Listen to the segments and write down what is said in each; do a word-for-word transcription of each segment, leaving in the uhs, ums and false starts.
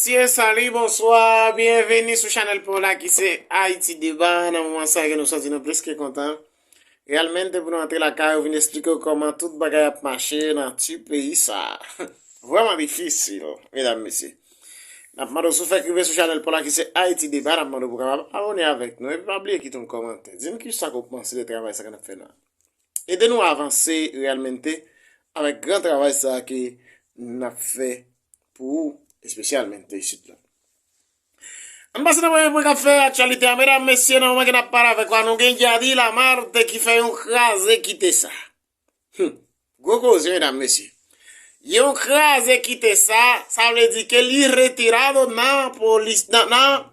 Mesye, salut, bonsoir, bienvenue sou chanèl pa w la ki se Haïti Débat. Nan moman sa ke nou sòti, nou plis ke kontan. Realmente pou nou antre lakay ou, vin eksplike w kòman tout bagay ap mache nan ti peyi sa. Vrèman difisil, medam, mesye. N ap mande w si w fèk rive sou chanèl pa w la ki se Haïti Débat, n ap mande w pou w kapab abòne avèk nou. Epi pa bliye kite yon kòmantè. Di n kisa ke w panse de travay sa ke n ap fè la. Ede nou avanse realmente avèk gran travay sa ke n ap fè pou ou, espesyalmente isit la. Ann pase nan premye pwen k ap fè aktyalite a, medam, mesye, nan moman ke n ap pale avèk ou a, nou gen Jadi Lamarthe ki fè yon kraze kite sa. Hmm. Gwo koze, medam, mesye. Yon kraze kite sa, sa vle di ke li retirado nan polis, nan, nan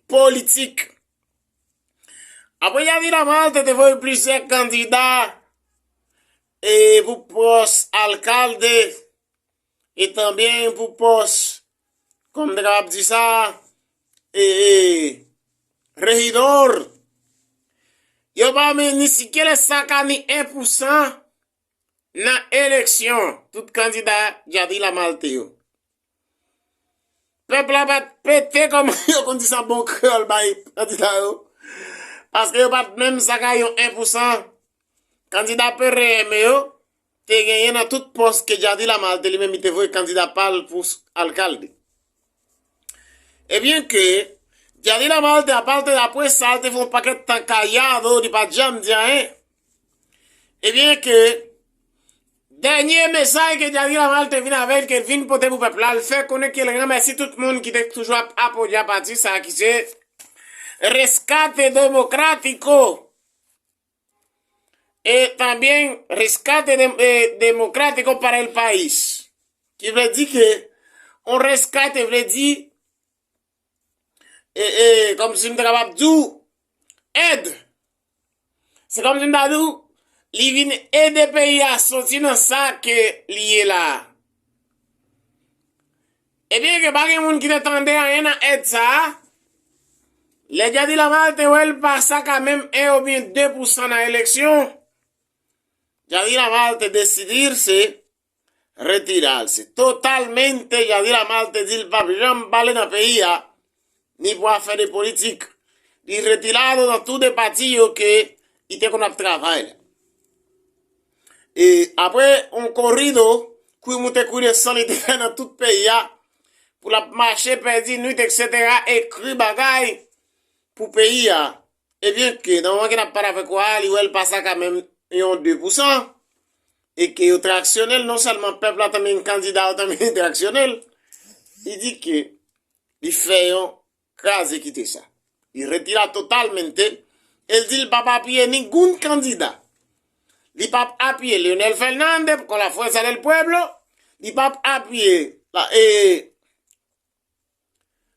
politik. Apre Jadi Lamarthe te voye plizyè kandida e pou pòs alkalde e tanbyen pou pòs, kòman m ta kapab di sa, e, e, rejidò. Yo pa menm ni sikyele sa ka ni en pou san nan eleksyon tout kandida Jadi Lamarthe yo. Pèp la pa t pete, kòman yo konn di sa bon kreyòl, bay kandida yo. Paske yo pa t menm sa ka yon en pou san kandida P R M yo te genyen nan tout pòs ke Jadi Lamarthe li menm li te voye kandida pa l pou s-, alkalde. Ebyen ke Jadi Lamarthe, apre sa, l te fè yon pakèt tan kayado, li pa t janm di anyen. Ebyen ke dènye mesaj ke Jadi Lamarthe te vin avè l, ke l vin pote pou pèp la, l fè konnen ke l remèsye tout moun ki te toujou ap apoye pati sa ki se Rescate Democrático e también Rescate Dem-, e Democrático para el País. Ki vle di ke yon rescate vle di e, e, kòmsi m ta kapab di w, èd. Se kòmsi m ta di w, li vin ede peyi a soti nan sa ke li ye la a. Ebyen, ke pa gen moun ki te tande anyen nan èd sa a. Lè Jadi Lamarthe te wè l pa sa ka menm en oubyen de pou san nan eleksyon, Jadi Lamarthe te deside se retira l. Se totalmente Jadi Lamarthe te di l p ap janm pale nan peyi a, ni pou afè de politik. Li retirado nan tou de pati yo ke li te konn ap travay la. E apre yon korido, kwi moute kwi desann li te fè nan tout peyi a, pou l ap mache, pèdi nwit, etsetera, ekri bagay pou peyi a. Ebyen ke, nan moman ke n ap pale avèk ou a, li wè l pa sa ka menm yon de pou san, e ke yo traksyone l, non sèlman pèp la tanmen kandida yo tanmen traksyone l, li di ke li fè yon kraze kite sa. Li retira totalmente, e l di l p ap apiye ningun kandida. Li p ap apiye Leonel Fernández, con la fuerza del pueblo, li p ap apiye la, e,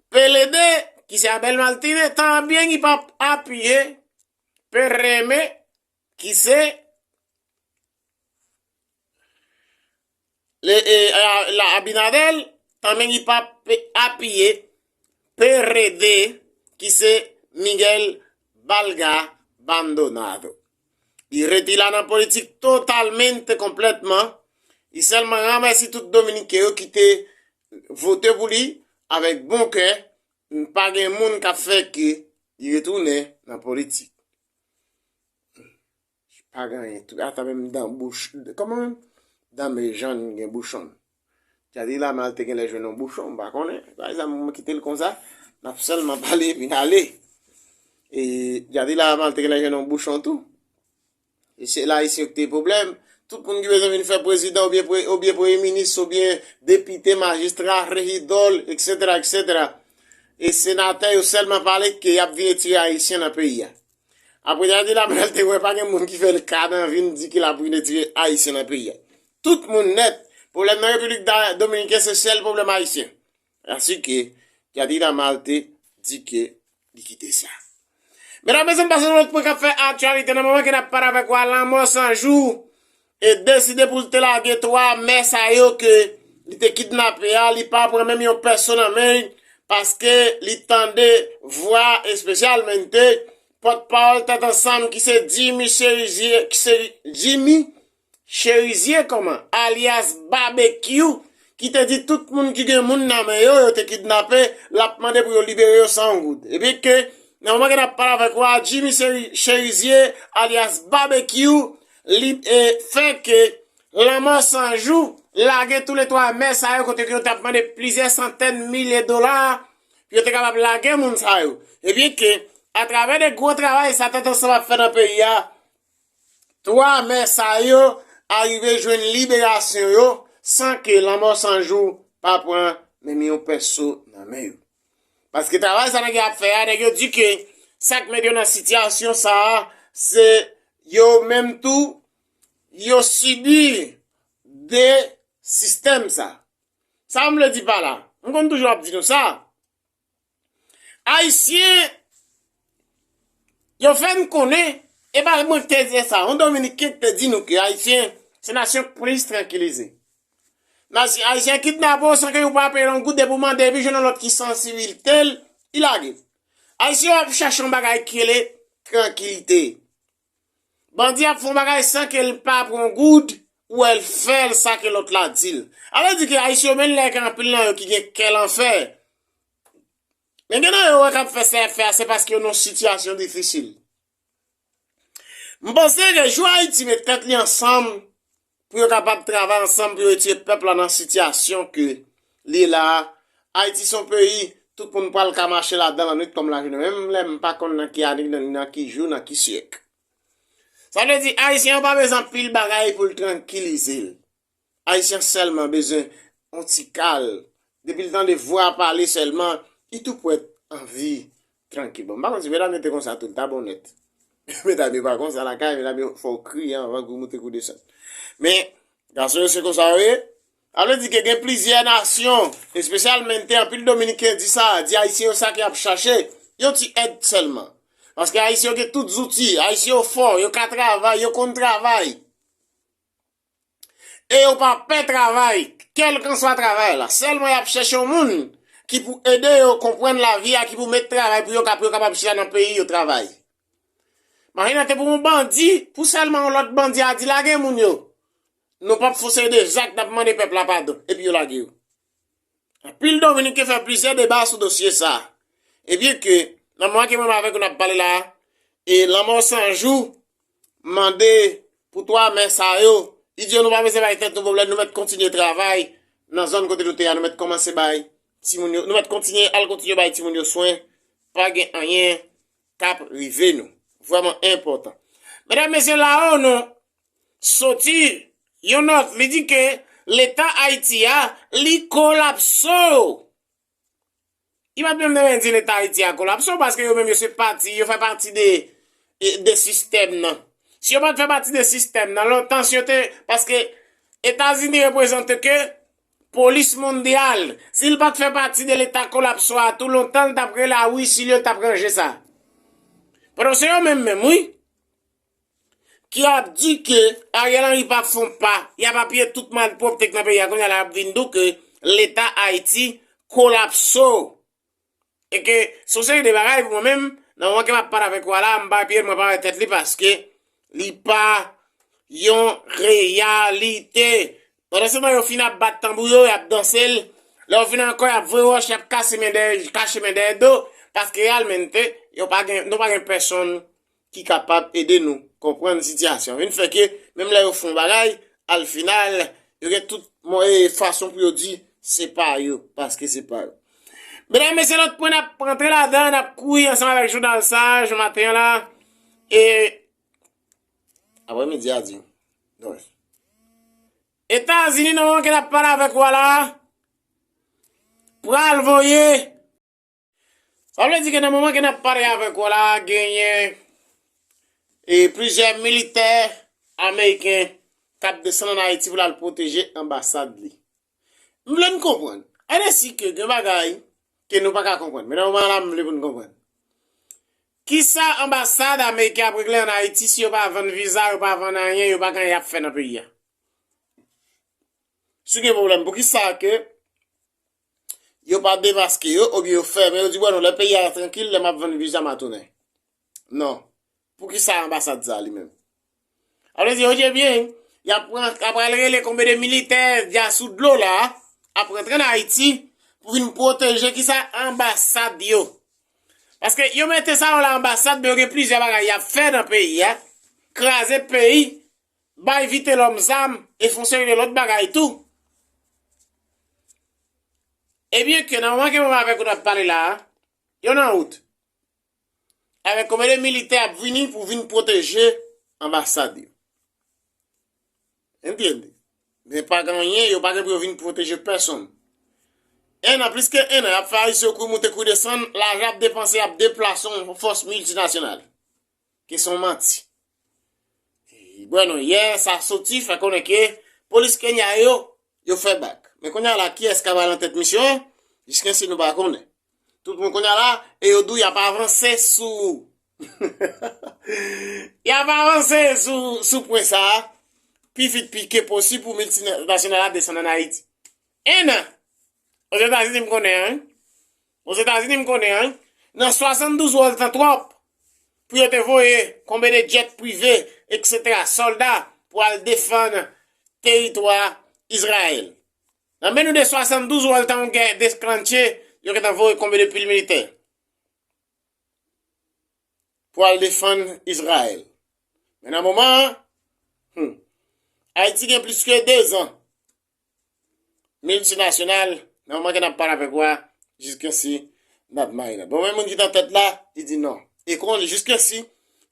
P L D, ki se Abel Martinez, tanbyen li p ap apiye P R M, ki se le, e, a, la Abinader, tanbyen li p ap apiye P R D, ki se Miguel Balga Maldonado. Li retira nan politik totalmente, konplètman. Li sèlman remèsye tout Dominiken yo ki te vote pou li avèk bon kè. Pa gen moun k ap fè ke li retounen nan politik. Pa gen anyen tou. Ata menm dan bouch, kòman menm? Dan men Jan gen bouchon. Jadi Lamal te genlè jwenn yon bouchon, m pa konnen. Pa egzanp, mwen kite l konsa, n ap sèlman pale epi n ale. E Jadi Lamal te genlè jwenn yon bouchon tou. E se la isi yo ki te pwoblèm. Tout moun ki bezwen vin fè prezidan oubyen pre-, oubyen premye minis, oubyen depite, majistra, rejidò, etsetera, etsetera. E senatè yo sèlman pale ke y ap vin retire Ayisyen nan peyi a. Apre Jadi Lamal te wè pa gen moun ki fè l ka nan vin di ke l ap vin retire Ayisyen nan peyi a. Tout moun nèt. Pwoblèm nan Repiblik Da-, Dominiken se sèl pwoblèm Ayisyen. Paske Jadi Lamal te di ke li kite sa. Medam, mesye, m pase nan lòt pwen k ap fè aktyalite nan moman ke n ap pale avèk ou a, Lanmò San Jou e deside pou l te lage twa mè sa yo ke li te kidnape a, li pa pran menm yon pèso nan men l, paske li tande vwa espesyalmente pòtpawòl Tèt Ansanm ki se Jimmy Chérizier, ki se Jimmy Chérizier kòman, alyas Babekyou, ki te di tout moun ki gen moun nan men yo, yo te kidnape, l ap mande pou yo libere yo san yon goud. Epi ke, nan moman ke n ap pale avèk ou a, Jimmy Cheri- Cherizier, alyas Babekyou, li e, fè ke Lanmò San Jou lage toulètwa mè sa yo kote ke yo t ap mande plizyè santèn milye dola pou yo te kapab lage moun sa yo. Ebyen ke, atravè de gwo travay sa Tèt Ansanm ap fè nan peyi a, twa mè sa yo arive jwenn liberasyon yo san ke Lanmò San Jou pa pran menm yon pèso nan men yo. Paske travay sa nèg yo ap fè a, nèg yo di ke sa k mete yo nan sitiyasyon sa a, se yo menm tou, yo sibi de sistèm sa. Sa m vle di pa la, m konn toujou ap di nou sa. Ayisyen, yo fè n konnen, e pa mwen ki te di sa, yon Dominiken ki te di nou ke Ayisyen se nasyon k plis trankilize. Nasyon Ayisyen kidnape w san ke yo pa peye yon goud, depi w mande, epi jwenn yon lòt ki sansibilite l, li lage. Ayisyen ap chache yon bagay ki rele trankilite. Bandi ap fè yon bagay san ke l pa pran goud, ou wè l fè l sa ke lòt la di l. Sa vle di ke Ayisyen yo menm lè gen anpil nan yo ki gen kè lanfè. Men gen nan yo wè k ap fè sa y ap fè a, se paske yo nan yon sitiyasyon difisil. M panse ke jou Ayiti met tèt li ansanm pou yo kapab travay ansanm pou yo retire pèp la nan sitiyasyon ke li ye la a. Ayiti se yon peyi, tout moun pral ka mache ladan lannwit kòm lajounen. Menm lè m pa konn nan ki ane, nan, nan ki jou, nan ki syèk. Sa vle di, Ayisyen an pa bezwen anpil bagay pou l trankilize l. Ayisyen sèlman bezwen yon ti kal. Depi l tande vwa pale sèlman, li tou prèt anvi trankil. Bon, m pa konn si medam yo te konsa tou, l ta bon nèt. Medam yo pa konsa lakay, medam yo fè w kriye anvan kou moute kou desann. Men, gason yo se konsa yo ye. Sa vle di ke gen plizyè nasyon, espesyalmente anpil Dominiken di sa, di Ayisyen yo sa ke y ap chache, yon ti èd sèlman. Paske Ayisyen yo gen tout zouti, Ayisyen yo fò, yo ka travay, yo konn travay. E yo pa pè travay, kèlkanswa travay la. Sèlman y ap chèche yon moun ki pou ede yo konprann lavi a, ki pou met travay pou yo ka, pou yo kapab chita nan peyi yo travay. Imajine te pou yon bandi, pou sèlman yon lòt bandi a di lage moun yo. Nou p ap fè yon seri de zak, n ap mande pèp la padon, epi yo lage yo. Anpil Dominiken fè plizyè deba sou dosye sa a. Ebyen ke, nan moman ke mwen avèk ou n ap pale la a, e Lanmò San Jou mande pou twa mè sa yo, li di yo nou pa bezwen bay tèt nou pwoblèm, nou mèt kontinye travay nan zòn kote nou te ye a, nou mèt kòmanse bay timoun yo, nou mèt kontinye, al kontinye bay timoun yo swen, pa gen anyen k ap rive nou. Vrèman enpòtan. Medam, mesye, la o nou soti yon nòt, li di ke Leta Ayiti a, li kolapso. Li pa t menm bezwen di Leta Ayiti a kolapso, paske yo menm yo se pati, yo fè pati de, de sistèm nan. Si yo pa t fè pati de sistèm nan, lontan si yo te, paske Etazini reprezante ke polis mondyal. Si l pa t fè pati de Leta kolapso a tou, lontan l t ap rele a wi, si yo t ap ranje sa. Pandan se yo menm menm, wi, ki ap di ke Ariel Henry p ap fè yon pa, y ap apiye tout malpwòpte k nan peyi a, kounye a la y ap vin di w ke Leta Ayiti kolapso. E ke se yon seri de bagay pou mwen menm, nan moman ke m ap pale avèk ou a la, m pa pye mwen pa wè tèt li paske li pa yon reyalite. Pandan se tan yo fin ap bat tanbou yo, y ap danse l. Lè yo fin ankò, y ap voye wòch, y ap kase men dèyè, kache men dèyè do, paske reyalmente, yo pa gen, nou pa gen pèsonn ki kapab ede nou konprann sitiyasyon. Vin fè ke, menm lè yo fè yon bagay, al final, yo gen tout mwayen e fason pou yo di se pa yo, paske se pa yo. Medam, mesye, lòt pwen n ap rantre ladan, n ap kouri ansanm avèk jounal sa, jou maten an la. E, aprè midi a di. Etazini, nan moman ke n ap pale avèk ou a la, pral voye Sa vle di ke nan moman ke n ap pale avèk ou la, genyen e plizyè militè ameriken k ap desann ann Ayiti pou l al pwoteje anbasad li. M vle n konprann. Ann esi ke gen bagay ke nou pa ka konprann. Men nan moman la, m vle pou n konprann. Kisa anbasad ameriken ap regle ann Ayiti si yo pa vann viza, yo pa vann anyen, yo pa gen anyen y ap fè nan peyi a? Si gen pwoblèm, poukisa ke yo pa demaske yo, oubyen yo fèmen yo, di, "Bon, non, lè peyi a trankil, lè m ap vann viza, m a tounen"? Non. Poukisa anbasad sa li menm? Sa vle di, yo, ebyen, y ap pran, y ap al rele konbyen de militè dja sou dlo la, ap rantre an Ayiti pou vin pwoteje kisa? Anbasad yo. Paske yo mete sa yo la anbasad, men yo gen plizyè bagay y ap fè nan peyi a. Kraze peyi, bay Vitelòm zam e fè yon seri de lòt bagay tou. Ebyen ke nan moman ke mwen avèk ou n ap pale la a, yo nan wout. Avèk konbyen de militè ap vini pou vin pwoteje anbasad yo. Entiende? Men pa gen anyen, yo pa gen pou yo vin pwoteje pèsonn. En an, plis ke en an, y ap fè Ayisyen yo kouri moute, kouri desann, lajan ap depanse, y ap deplase yon fòs miltinasyonal. Ke se yon manti. E, bueno, yè, sa soti, fè konnen ke polis Kenya yo, yo fè bak. Men kounye a la, kiyès k ap al nan tèt misyon an? Jiskensi nou pa konnen. Tout moun kounye a la, e yo di w y ap avanse sou, y ap avanse sou, sou pwen sa a, pi vit pi ke posib pou miltinasyonal la desann ann Ayiti. En an! Ozetazini m konnen an, wi. Ozetazini m konnen an, wi. Nan swasanndouz wòl tan twòp, pou yo te voye konbyen de djèt prive, etsetera, sòlda pou al defann teritwa Izrayèl. Nan menm de swasanndouz wòl tan yon gè deklantche, yo gentan voye konbyen de pil militè pou al defann Izrayèl. Men nan moman an, hmm, Ayiti gen plis ke dezan miltinasyonal, nan moman ke n ap pale avèk ou a, jiskensi n ap mayi la. Bon, men moun ki nan tèt la, li di non. E kon li jiskensi,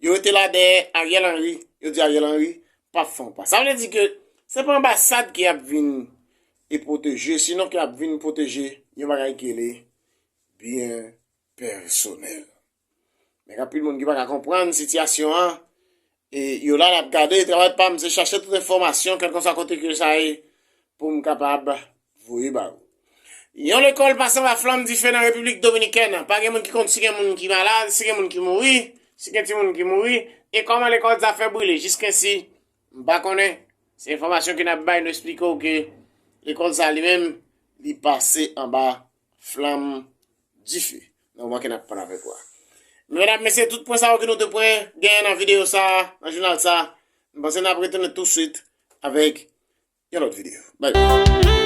yo rete la dèyè Ariel Henry, yo di Ariel Henry p ap fè yon pa. Sa vle di ke se pa anbasad ki ap vin e pwoteje, sinon ki ap vin pwoteje yon bagay ki rele byen pèsonèl. Men gen anpil moun ki pa ka konprann sitiyasyon an. E yo la, n ap gade, travay pa m, se chache tout enfòmasyon, kèlkeswa kote ke sa ye, pou m kapab voye ba ou. Yon lekòl pase anba flanm dife nan Repiblik Dominikèn. Pa gen moun ki konn si gen moun ki malad, si gen moun ki mouri, si gen timoun ki mouri, e kòman lekòl sa fè brile. Jiskensi, m pa konnen. Se enfòmasyon ke n ap bay, nou eksplike w ke lekòl sa li menm, li pase anba flanm dife. Nan moman ke n ap pale avèk ou a. Medam, mesye, tout pwen sa yo ke nou te pran genyen nan videyo sa, nan jounal sa, m panse n ap retounen touswit avèk yon lòt videyo. Bye.